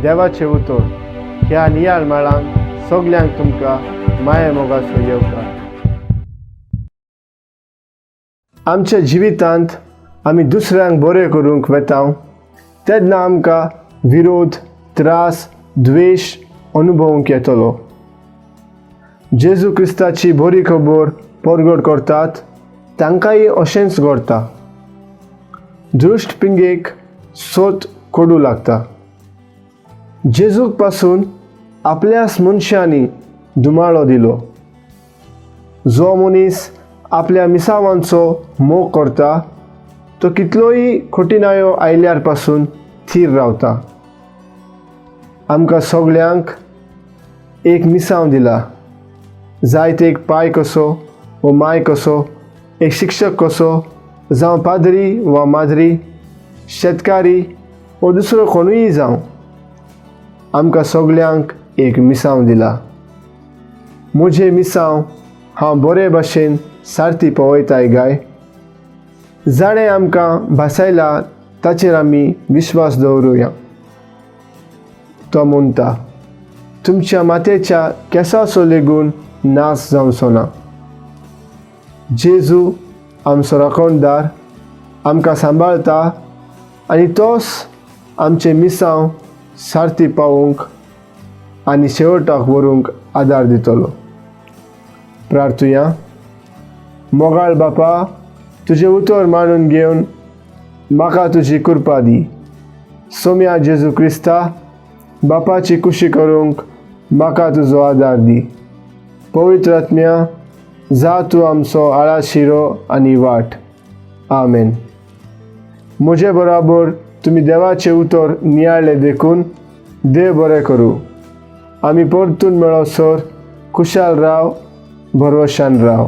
देवाचें उतर ह्या नियाळ माळांत सगल्यांक तुमकां माया मोगाचो येवकार. आमच्या जिवितांत आमी दुसऱ्यांक बरें करूंक वेता तेन्ना आमकां विरोध, त्रास, द्वेश अनुभवूंक येतलो. जेजू क्रिस्ताची बरी खबर परगट करतात तांकांय अशेंच घडटा. दृश्ट पिंगेक सोत कोडू लागता. जेजूक पासून आपल्याच मनशांनी दुमाळो दिलो. जो मनीस आपल्या मिसावांचो मोग करता तो कितलोय कठिनायो आयल्यार पासून थीर रावता. आमकां सगल्यांक एक मिसांव दिला. जायते एक पाय कसो वो माय कसो, एक शिक्षक कसो, जावं पाद्री वा माद्री, शेतकारी वो दुसरो कोणूय जावं, आमकां सगल्यांक एक मिसांव दिला. म्हजें मिसांव हांव बरे भाशेन सारती पवयताय गाय? जाणें आमकां भासायला ताचेर आमी विश्वास दवरुया. तो म्हणटा, तुमच्या मातेच्या केंसाचो लेगून नाश जावचो ना. जेजू आमचो राखणदार आमकां सांबाळता आनी तोच आमचें मिसांव सारती पावोवंक आनी शेवटाक व्हरूंक आदार दितलो. प्रार्थुया. मोगाळ बापा, तुजें उतर मानून घेवन म्हाका तुजी कृपा दी. सोम्या जेजू क्रिस्ता, बापाची कुशी करूंक म्हाका तुजो आदार दी. पवित्र आत्म्या, जा तूं आमचो आळाशिरो आनी वाट. आमेन. म्हजे बराबर तुमी देवाचें उतर नियाळ्ळें देखून देव बरें करूं. आमी परतून मेळसर खुशाल राव, भरवशान राव.